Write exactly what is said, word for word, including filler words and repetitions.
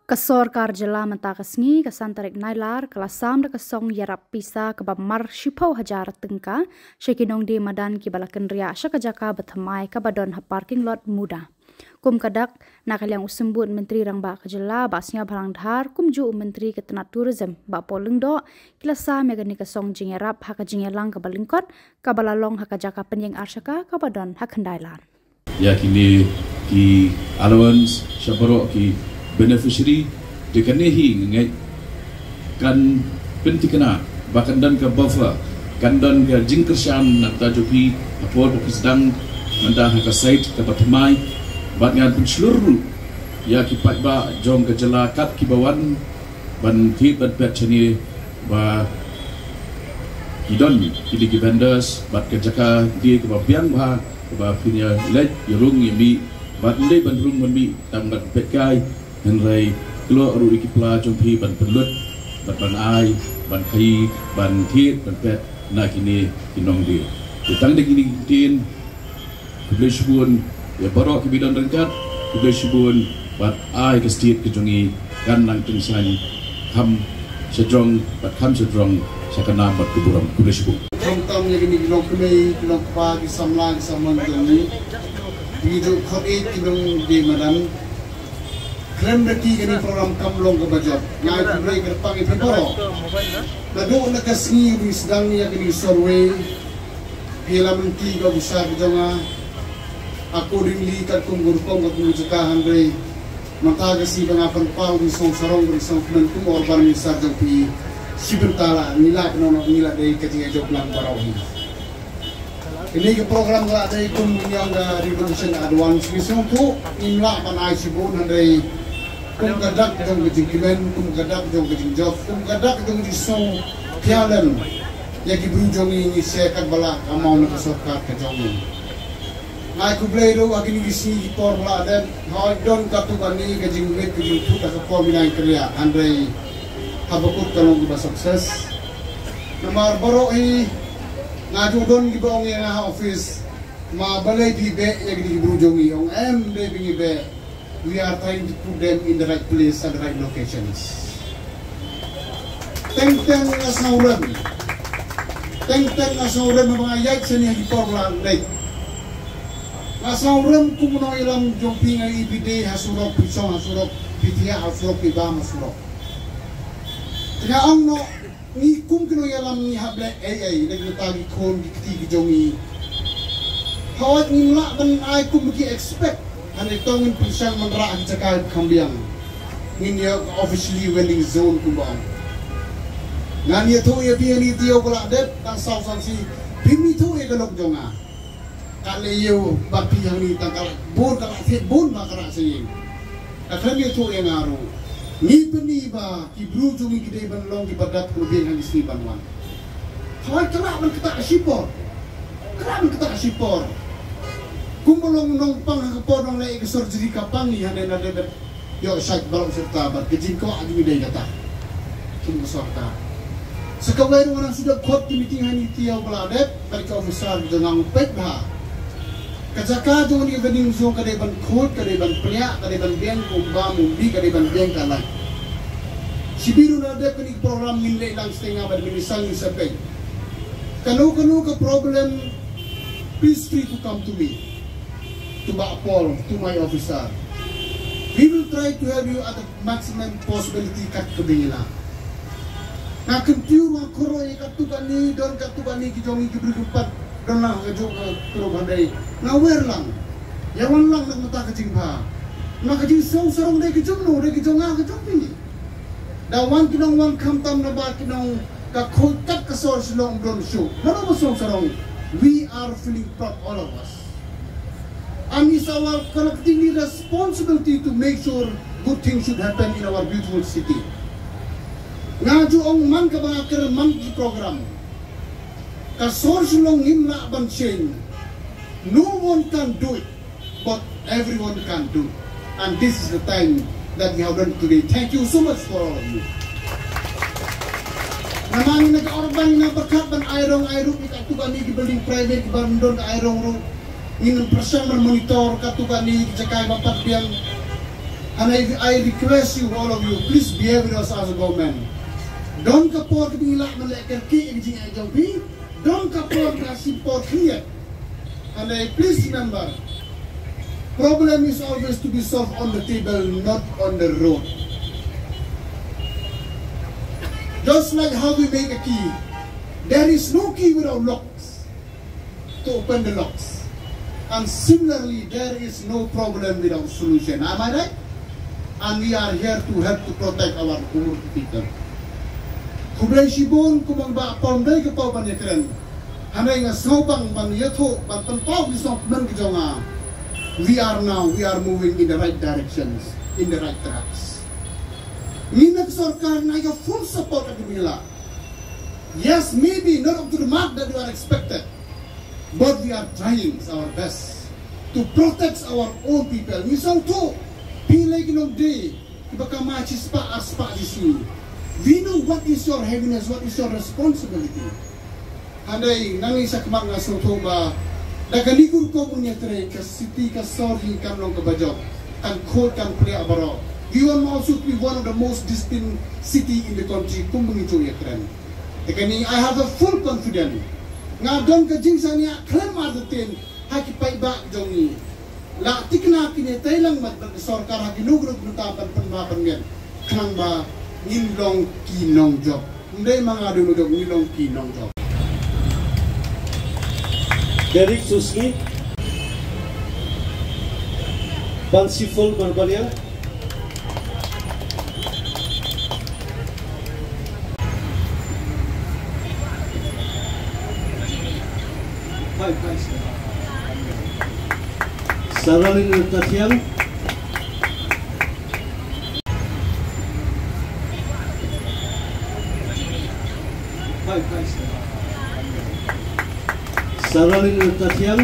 Ka sorkar jylla mynta ka sngi ka san tarik Nailar ka la sam da ka song ïarap pisa kaba mar shiphew hajar tyngka sha ki nongdie madan kiba la kynriah sha ka jaka ba thymmai kaba don ha parking lot MUDA. Kum ka dak, na ka liang u Symbud Myntri Rangbah ka jylla Bah Sniawbhalang Dhar, kumjuh u Myntri ka tnat Tourism Bah Paul Lyngdoh, ki la sam ïa kane ka song jingïarap ha ka jingïalang kaba lyngkot kaba la long ha ka jaka pynïeng arshaka kaba don ha Khyndailad. Ïa kine ki allowance sha baroh ki beneficiary, te kane hi nga ngeit kan pynthikna ba kan don ka buffer, kan don ka jingkyrshan na ka bynta jong phi ha por ba phi sdang mynta ha ka site kaba thymmai. Bad ngan pynshlur ruh ïa ki paidbah jong ka jylla kat kiba wan ban thied ban peit shane ba ki don kine ki vendors bad ka jaka kine kaba biang bha kaba phin ïa leit ïa rung ïa mih bad ym dei ban rung ban mih tang ban peit kai, hynrei kloi ruh ïa ki pla jong phi ban pynlut bad ban ai ban khaïi ban thied ban peit na kine ki nongdie. Te tang da kine ki ktien, khublei shibun ïa baroh kiba don ryngkat, khublei shibun bad ai ka state ka jong ngi kan nang tyngshaiñ kham shajrong bad kham shajrong sha ka nam bad ka burom. Khublei shibun. Khamtam ïa kine ki longkmie, ki longkpa, ki samla, ki samon jong ngi, ki ju khot ïa ki nongdie madan. Khlem da ki kane program kam long kaba jop. Nga ai khublei kyrpang ïa phi baroh. Naduh na ka sngi ba ngi sdang ïa kane ka survey, phi la mynta ka officer ka jong nga. Accordingly katkum ka rukom katkum ka jaka, hynrei mynta ka sngi ba nga pynpaw, ngi sngewsarong, ngi sngewkmen kum u urban minister jong phi. Shi bynta la ngi la pynnoh, ngi la dei ka jingïajop lang baroh hi. Kane ka program ka la dei kum ngi ong ka revolution advance, ngi sngewthuh ngim lah ban ai shibun, hynrei kum ka dak jong ka jingkmen, kum ka dak jong ka jingjop, kum ka dak jong ka jingsngewkhia lem ïa ki briew jong ngi, ngi share katba lah ka amount na ka sorkar ka jong ngi. Nga ai khublei ruh ha kine ki sngi ki por ba la dep, hooid don katto katne ka jingwit ka jingthut ha ka por ba ngi nang kynriah, hynrei haba kut ka long kaba success. Namar baroh hi nga ju don kiba ong ïa nga ha office, ma balei phi beh ïa kine ki briew jong ngi, ong em dei ba ngi beh. We are trying to put them in the right place and the right locations. Teng teng nga sngewrem. Teng teng nga sngewrem ba nga ïaid shane ha ki por ba la leit. Nga sngewrem kum u nongïalam jong phi, nga ïohi phi dei ha surok, phi shong ha surok, phi thiah ha surok, phi bam ha surok. Te nga ong noh, ngi kum ki nongïalam ngi hap leh ei ei na kita ki khun ki kti ki jong ngi. Hooid ngim lah ban ai kum ki expect, hynrei to ngin pyrshang ban rah ki jaka kham biang. Ngin ïoh officially vending zone kumba ong. Ngan ïathuh ïa phi hangne taïew ba la dep, tang saw san sngi phim ithuh ïa ka lok jong nga. Ka leh ïew bad phi hangne tang ka la bun, ka la thied bun ba ka rah sha ïing. Ka khlem ïathuh ïa nga ruh. Ngi pyni ba ki briew jong ngi ki dei ban long kiba dap kyrpang ha ki sngi ban wan. Hooid ka lah ban ktah shipor. Ka lah ban ktah shipor. Kumba long nongpang ha ka por nongleh ïa ka surgery ka pang ïa hangne na dei ban ïoh shait baroh sirta bad ka jingkwah jong ngi dei kata. Kum ka sorkar. Sa kawei ruh nga dang shu dep khot ki meeting hangne taïew ba la dep bad ki officer jong nga, peit bha. Ka jaka jong kane ka vending zone ka dei ban khuid, ka dei ban pliah, ka dei ban biang, ka um bam um bi, ka dei ban biang ka light. Shibit ruh na dep kane ka program ngin leh lang sha nga bad minister ngin sa peit. Kano kano ka problem, please free to come to me. To Bah Paul, to my officer. We will try to help you at the maximum possibility kat kaba ngi lah. Nga kyntiew, nga kyrpad ïa katto katne, don katto katne ki jong ngi ki briew ki pat don lang ha kajuh ka group, hynrei nga wer lang. Ïa wan lang na ka bynta ka jingbha. Namar ka jingsngewsarong dei ka jong no, dei ka jong nga, ka jong phi. Da wan ki nong wan khamtam naba ki nong ka khuid kat ka sor Shillong, don shuh. Mano ba sngewsarong? We are feeling proud, all of us. And it's our collectively responsibility to make sure good things should happen in our beautiful city. Nga ju ong man kaba nga kren man ki program. Ka sor Shillong ngim lah ban change. No one can do it, but everyone can do. And this is the time that we have done today. Thank you so much for all of you. Namar ngi na ka urban ngi nang pyrkhat ban ai rong ai ruh ïa katto katne ki building private kiba ym don ka ai rong ruh. Ngin pyrshang ban monitor katto katne ki jaka ba pat biang. And I, I request you, all of you, please behave with us as a government. Don ka por ka ding lah man leh kerki ing jing jong pi. Don ka por ka si por kriet. And I, please remember, problem is always to be solved on the table, not on the road. Just like how we make a key, there is no key without locks to open the locks. And similarly, there is no problem without solution. Am I right? And we are here to help to protect our poor people. Khublei shibun, kumba ba pom dei ka pom ban ïakren. Hynrei nga sngewbang ban ïathuh ban pynpaw ki sngewthuh ka jong nga. We are now, we are moving in the right directions, in the right tracks. Ngi na ka sorkar nga ïa full support ka jong la. Yes, maybe not up to the mark that you are expected, but we are trying our best to protect our own people. Ngi sngewthuh, phi lei ki nongdie, kiba kama shispah arspah shisngi. We know what is your heaviness, what is your responsibility. Hynrei nangne shakhmat nga sngewthuh ba da kane ka rukom un ïatrei, ka city ka sor hi kan long kaba jop, kan khuid kan pliah baroh. We want also to be one of the most disciplined city in the country, kumba ngi ju ïakren. Te kane I have a full confidence. Nga don ka jingshaniah khlem artatien ha ki paidbah jong ngi. La tikna kine tei lang mat bad ka sorkar ha kino kino ki bynta ban pynbha pynmiat. Khnang ba ngin long ki nongjop. Ym dei ma nga dei nongjop, ngin long ki nongjop. Derek Suski, Pansifol Barbaliang. Saralin Tathiang. Saralin Tathiang.